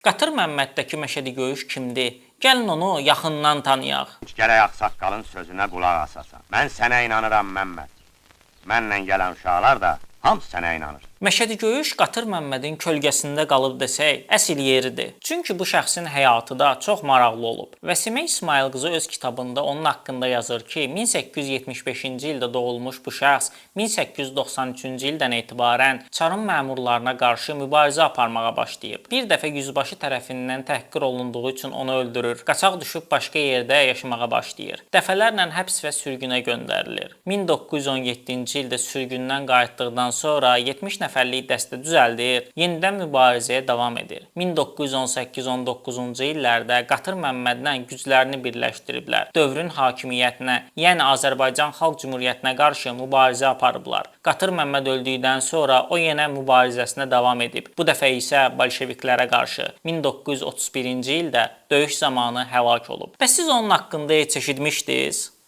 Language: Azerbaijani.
Qatır Məmməddəki Məşədi Göyüş kimdir? Gəlin onu yaxından tanıyaq. Gərək ağsaqqalın sözünə qulaq asasan. Mən sənə inanıram, Məmməd. Mənlə gələn uşaqlar da hamısı sənə inanır. Məşədi Göyüş Qatır Məmmədin kölgəsində qalıb desək, əsl yeridir. Çünki bu şəxsin həyatı da çox maraqlı olub. Vəsimə İsmayıl qızı öz kitabında onun haqqında yazır ki, 1875-ci ildə doğulmuş bu şəxs 1893-cü ildən etibarən çarın məmurlarına qarşı mübarizə aparmağa başlayıb. Bir dəfə yüzbaşı tərəfindən təhqir olunduğu üçün onu öldürür. Qaçaq düşüb başqa yerdə yaşamağa başlayır. Dəfələrlə həbs və sürgünə göndərilir. 1917-ci ildə sürgündən qayıtdıqdan sonra 70 nəfərlik dəstə düzəldir, yenidən mübarizəyə davam edir. 1918-19-cu illərdə Qatır Məmmədlə güclərini birləşdiriblər. Dövrün hakimiyyətinə, yəni Azərbaycan Xalq Cümhuriyyətinə qarşı mübarizə aparıblar. Qatır Məmməd öldükdən sonra o yenə mübarizəsinə davam edib. Bu dəfə isə bolşeviklərə qarşı 1931-ci ildə döyüş zamanı həlak olub. Bəs siz onun haqqında heç eşitmişdiniz?